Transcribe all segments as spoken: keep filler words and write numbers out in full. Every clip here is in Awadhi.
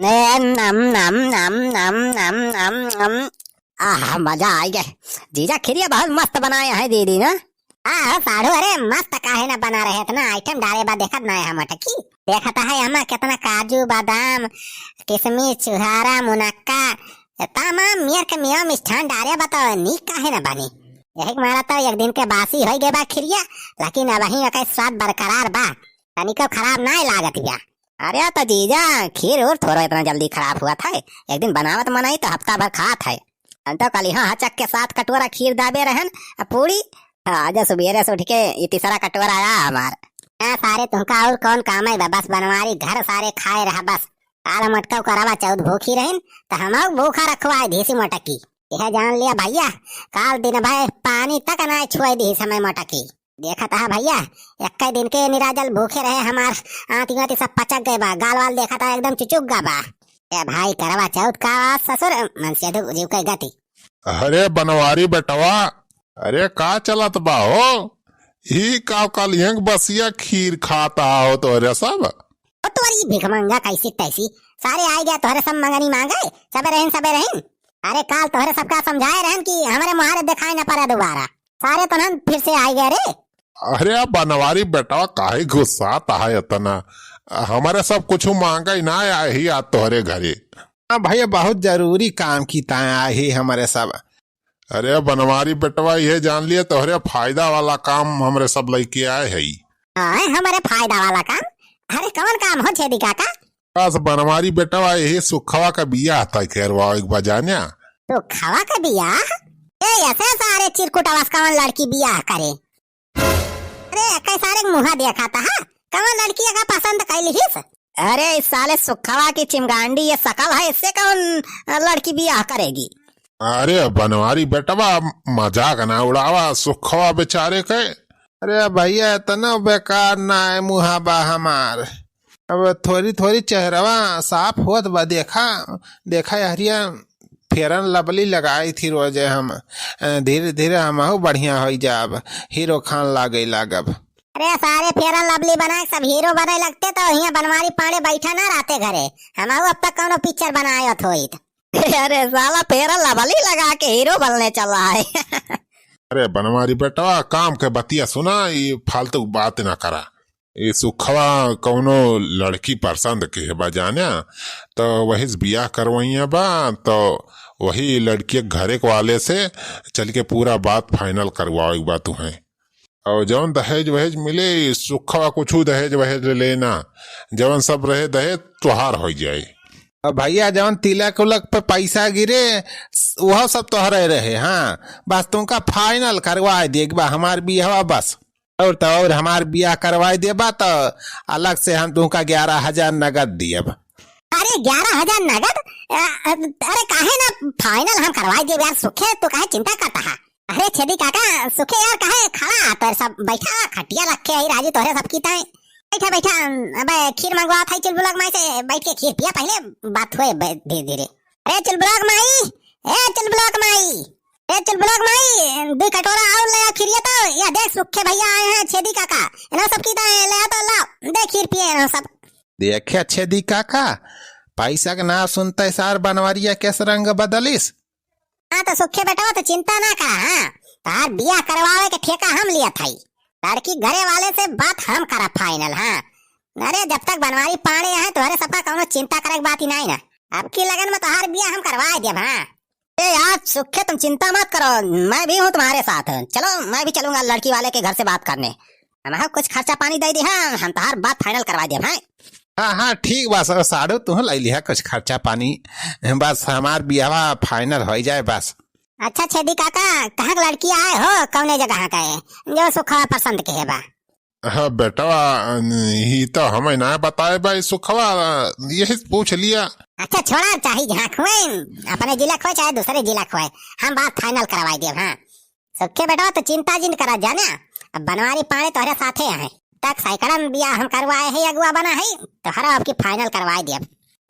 ने नम, नम, नम, नम, नम, नम, नम। आह, मजा आ गया। जीजा, खिरिया बहुत मस्त बनाए हैं दीदी ना। हाँ हो साढ़ू, अरे मस्त काहे ना बना रहे, इतना item डारे बा, देखत ना है मोटकी। देखत है हमा कितना काजू, बादाम, किशमिश, छुहारा, मुनक्का, तमाम मेर के मेवा मिष्ठान डारे बा, तो नीक काहे ना बनी। यही के मारा तो एक दिन के बासी होई गए बा खिरिया, लेकिन अबहीं ओकर स्वाद बरकरार बा, तनिको खराब नाय लागत बिया। अरे तो जीजा, खीर उर थोड़ो इतना जल्दी खराब हुआ था, एक दिन बनावत मनई तो हफ्ता भर खात है। हम तो कल यहाँ हचक के सात कटोरा खीर दाबे रहन, आ पूड़ी, हाँ, आज सुबेरे से उठ के ये तीसरा कटोरा आया हमार। हाँ सारे, तुमका और कौन काम है बा? बस बनवारी घर सारे खाए रहा बस। काल मटका करवा चौथ भूखी रहिन, तो हम भूखा रखवाए धीसी मटकी। यह जान लिया भैया, काल दिन भर पानी तक ना छुए दी समय मटकी। देखत हा भैया, एक्के दिन के निराजल भूखे रहे हमार, आंती आंती सब पचक गए बा, गाल वाल देखत हा एकदम चुचुक गा बा। ए भाई, करवा चौथ का आवाज ससुर, मन से दु-, जीव के गति। अरे बनवारी बेटवा, अरे का चलत बा हो? ई का काल यंग बसिया खीर खाता हो तोरे सब? ओ तोरी भिखमंगा कैसी तैसी, सारे आए गया तोहरे सब मंगनी मांगे, सबे रहन, सबे रहन। अरे काल तोहरे सबका समझाए रहन कि हमरे मुहारे दिखाई न पड़े दोबारा, सारे तो हम फिर से आए गए रे। अरे अब बनवारी बेटवा काहे गुस्सात है इतना? हमरे सब कुछ मांगे ही ना आए ही आज तोहरे घरे। हाँ भैया, बहुत जरूरी काम की ताए आए ही हमरे सब। अरे बनवारी बेटवा, ये जान लिए तोहरे फायदा वाला काम हमरे सब लइके आए हई। आए हमरे फायदा वाला काम? अरे कवन काम हो छेदी काका? बस बनवारी बेटवा, यही सुखवा का बियाह तय करवाओ एक बार जान्या। सुखवा का बियाह? ए, ऐसे सारे चिरकुटवा से कवन लड़की बियाह करे? अरे, कई सारे के मुँह देखा था, हाँ? कवन लड़की का पसंद कैली हिस? अरे, इस साले सुखवा की चिमगांडी ये शकल है, इससे कौन लड़की बियाह करेगी? अरे बनवारी बेटवा, मजाक ना उड़ावा सुखवा बेचारे के। अरे भैया, इतना बेकार ना है मुहाबा हमार। अब थोरी थोरी चेहरवा साफ होत बा। देखा, देखा हरिया, Fair and Lovely लगाई थी रोजे हम। अ, धीरे धीरे हमहू बढ़िया होई जाब, हीरो खान लागे लागब। अरे सारे Fair and Lovely बनाए सब हीरो बने लगते तो हियाँ बनवारी पांड़े बैठा ना रहते घरे, हमहू अब तक कौनो पिक्चर बनाए होत होइत। अरे साला Fair and Lovely लगा के हीरो बनने चला है। अरे बनवारी बेटवा, काम के बतिया सुना, ये फालतू बात ना करा। ये सुखवा कौनो लड़की पसंद के है बा जान्या, तो वही से बियाह करवइया बा, तो वही लड़की के घरे के वाले से चल के पूरा बात final करवावे के बा तुहें। और जौन दहेज वहेज मिले, सुखवा कुछ दहेज वहेज लेना, जौन सब रहे दहेज तोहार हो जाए। अब भैया, जौन तिलक उलक पे पैसा गिरे, वह सब तोहरे रहे। हाँ, बस तुमका final करवा देब बा हमार बियाह बस। और तो और हमार बियाह करवा देबा तो अलग से हम तुमका ग्यारह हजार नगद दियब। अरे, ग्यारह हजार नगद? अ, अ, अरे, काहे ना final हम करवा देब यार सुखे, तू काहे चिंता करता है? अरे छेदी काका, सुखे यार, काहे खड़ा है? तोरे सब बैठा, खटिया रखे है राजू, तोरे सब की ताई। बैठा, बैठा, अबे खीर मंगवा था चुलबुलक माई से, बैठ के खीर पिया पहले, बात हुए ब-, धीरे धीरे। अरे चुलबुलक माई, ए चुलबुलक माई, ए चुलबुलक माई, दो कटोरा और ले आ खीरिया तो। या देख सुखे भैया आए हैं, छेदी काका, इन्हों सब की ताई, ले आ तो लाओ, दे खीर पिए इन्हों सब। देखे छेदी काका, पैसा के नाम सुनते सार बनवरिया कैसे रंग बदलिस। हाँ, तो सुखे बेटवा, तो चिंता ना करा, हाँ। तोहार बियाह करवावे के ठेका हम लियत हई। लड़की घरे वाले से बात हम करब final, हाँ। अरे, जब तक बनवारी पांड़े हैं, तोहरे सबका कौनो चिंता करे के बात ही नहीं ना। अब की लगन में तोहार बियाह हम करवा देब, हाँ। ए यार, सुखे, तुम चिंता मत करो, मैं भी हूँ तुम्हारे साथ। चलो, मैं भी चलूंगा लड़की वाले के घर से बात करने। हम कुछ खर्चा पानी दे दी, हाँ, हम तोहार बात final करवा देब, हाँ। हाँ, हाँ, ठीक बा, सा-, साढ़ू, तू ले लिहा कुछ खर्चा पानी, बस हमार बियाहवा final हो जाए बस। अच्छा छेदी काका, कहाँ के लड़की आए हो, कौने जगह का है, जो सुखवा पसंद के है बा? हाँ बेटवा, ही तो हमें ना बताए बा, ई सुखवा, यही से पूछ लिया। अच्छा छोड़ा, चाहे जहाँ खुए, अपने जिला खुए चाहे दूसरे जिला खुए, हम बात final करवाई देब, हाँ। सुखे बेटवा, तो चिंता जिन करा जाने, अब बनवारी पांड़े तोहरे साथे हैं। तक सैकड़न बियाह हम करवाए हैं, अगुआ बना है, तोहरा अब की final करवाए दिया।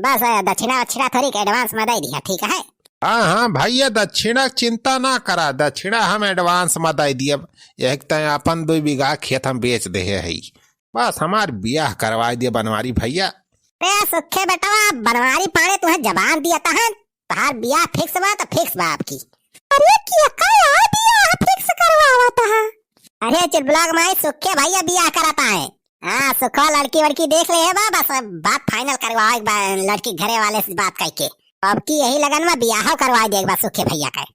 बस, अ, दक्षिणा वक्षिणा थोड़ी के advance में दे दिया, ठीक है? हाँ, हाँ, भैया, दक्षिणा के चिंता ना करा, दक्षिणा हम advance में दे दिया। यही तय अपन दो बीघा खेत हम बेच दे है। बस हमार बियाह करवाए दिया बनवारी भैया। अरे सुखे बेटवा, बनवारी पाड़े तुहे जबान दिया था, तोहार बियाह fix बा तो fix बा आपकी। अरे केका यार बियाह fix करवावत है? अरे चुलबुला के माई, सुखे भैया बियाह करत आए। हाँ, सुखवा लड़की वड़की देख ले है बा, बस अब बात final करवावे के बा, लड़की घरे वाले से बात करके। अब की यही लगन में बियाह करवा दे एक बार सुखे भैया का।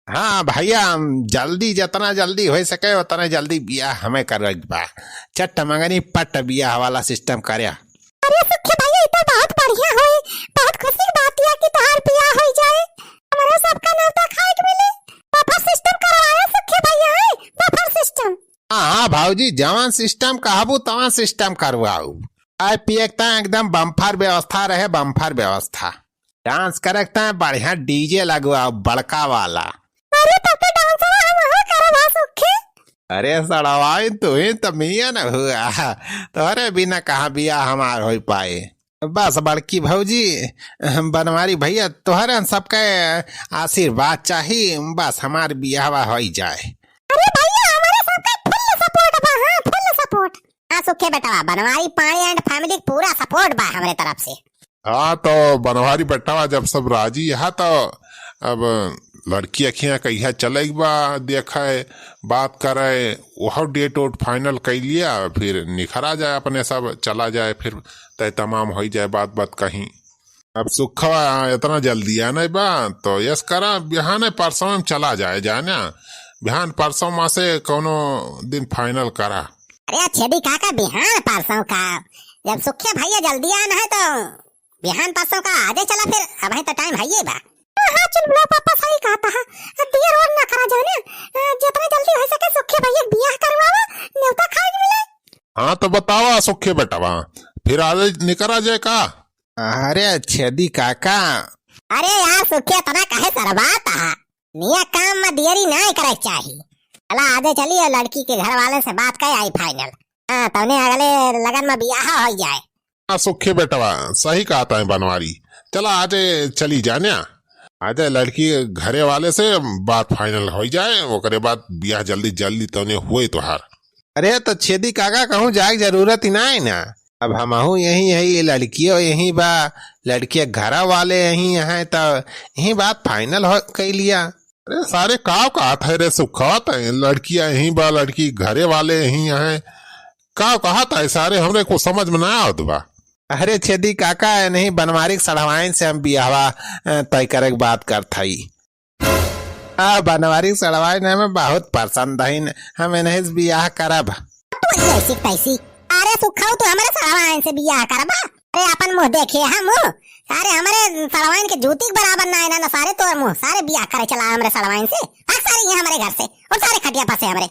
हाँ भैया, हम जल्दी, जितना जल्दी हो सके उतना जल्दी बियाह हमें करे के बा। चट मंगनी पट बियाह वाला system करे। अरे सुखे भैया, ई तो बहुत बढ़िया होई, बहुत खुशी की बात है कि तोहार बियाह हो जाए, हमरो सबका न्योता खाए के मिले। Buffet system करवाए सुखे भैया, हैं? Buffet system। हाँ, हाँ भौजी, जवन system कहबू तवन system करवाऊ। खाए पिए के त एकदम bumper व्यवस्था रहे, bumper व्यवस्था। Dance करे के त बढ़िया DJ लगवाऊ, बड़का वाला। अरे तब तो danceवा हम वहाँ करब हा सुखे। अरे सड़वाइन, तू ही तो मिया न हुआ, तोहरे बिना कहाँ बियाह हमार हो पाए। बस बड़की भौजी, बनवारी भैया, तोहरे सबके आशीर्वाद चाही, बस हमार बियाहवा हो जाए। अरे भैया, हमारे सबके full support बा, हाँ, full support। हाँ सुखे बेटवा, बनवारी पाड़े and family के पूरा support बा हमरे तरफ से। हाँ, तो बनवारी बेटवा जब सब राजी है, तो अब लड़की अखियाँ कहिया चले के बा, देखे, बात करे, वह date उट final कर लिया, फिर निखरा जाए, अपने सब चला जाए, फिर तय तमाम हो जाए बात, बात कहीं। अब सुखवा इतना जल्दी आ नहीं बा, तो यस करा, बिहान परसों में चला जाए, जाने बिहान परसों में से कोनो दिन final करा। अरे छेदी काका, बिहान परसों का, जब सुखे भैया जल्दी आना है तो बिहान परसों का आजे चला फिर, अबहीं तो time है ये बा। हाँ, हाँ, चुलबुला पापा सही कहता है। अब देर और ना करा जाए ना, अ, जितना जल्दी हो सके सुखे भैया के बियाह करवावा, न्योता खाए के मिले। हाँ, तो बतावा सुखे बेटवा, फिर आजे निकरा जाए का? अरे छेदी काका। अरे यार सुखे, इतना काहे सरबात है? निया काम में देरी नाहीं करे के चाही। चला आजे चली और लड़की के घर वाले से बात कर आई final। हाँ, तौने अगले लगन में बियाह हो जाए। हाँ सुखे बेटवा, सही कहत है बनवारी। चला आजे चली जाने, आजे लड़की के घरे वाले से बात final हो जाए, ओकरे बाद बियाह जल्दी जल्दी तौने हुए तोहार। अरे तो छेदी काका, कहूँ जाए के जरूरत ही नाहीं ना। अब हमहू यहीं है, ये लड़कियो यहीं बा, लड़किया घरा वाले यहीं हैं, तो यहीं बात final हो कई लिया। अरे सारे काव कहत है रे सुखवा, तय लड़किया यहीं बा, लड़की घरे वाले यहीं हैं, काव कहत है सारे, हमरे को समझ में ना आवत बा। अरे छेदी काका, नहीं बनवारी के सढ़वाइन से हम बियाहवा, अ, तय करे के बात करत हई। आ, बनवारी सड़वाइन हमें बहुत पसंद हईन, हम इन्हीं से बियाह करब। तू ऐसी तैसी। अरे सुखऊ, तू हमरे सड़वाइन से बियाह करबा? अरे अपन मुँह देखे हम मुँह। सारे हमरे सड़वाइन के जूती के बराबर ना है ना, ना सारे तोर मुँह। सारे बियाह करे चला हमरे सड़वाइन से। भाग सारे यहाँ हमरे घर से। और सारे खटिया फंसे हमरे।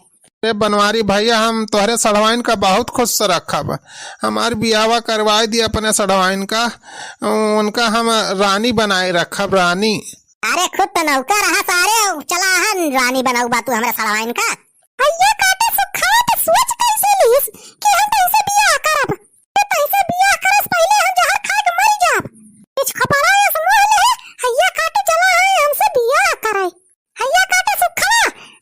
अरे बनवारी भैया, हम तोहरे सड़वाइन का बहुत खुश रखब। हमार बियाहवा करवाई दी अपने सड़वाइन का। उनका हम रानी बनाए रखब, रानी। अरे खुद तो नौकर रहा सारे, चला हन रानी बनौबा तू हमरा सड़वाइन का। हइया काटे सुखवा, तो सोच कैसे लीस कि हम तैसे बियाह करब? तो तैसे बियाह करस पहले हम जहर खाए के मर जाब। कुछ खपड़ा या समूह ले, हइया काटे चला है हमसे बियाह करे। हइया काटे सुखवा,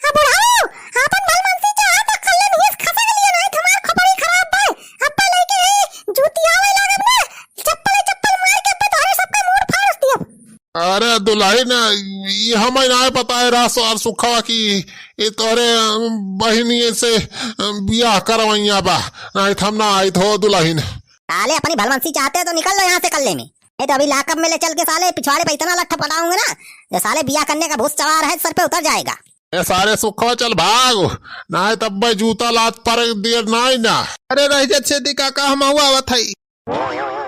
अब बुढ़ाऊ, आपन भलमनसी चाहा तो कल्ले में हिस खसक लिया, नहीं तो हमार खोपड़ी खराब बा। अब्बा लेके ही जूती आवे लागब ना, चप्पल चप्पल मार के अब्बा तोहरे सबका मूड़ फाड़ दियब। अरे दुल्हन, ई हमें ना पता है रहा सर सुखवा की ये तोहरे बहिनी से बियाह करवैया बा, नहीं तो हम ना आइत हो दुल्हन। साले अपनी भलमनसी चाहते हैं तो निकल लो यहाँ से कल्ले में, नहीं तो अभी लाकअप में ले चल के साले पिछवाड़े पे इतना लट्ठ पटाऊंगा ना, जो साले बियाह करने का भूत सवार है सर पे उतर जाएगा। ए सारे सुखवा चल भाग, ना है तब भाई जूता लात पर दिए ना ही ना। अरे रह जा छेदी काका, हम हुआ आवत है।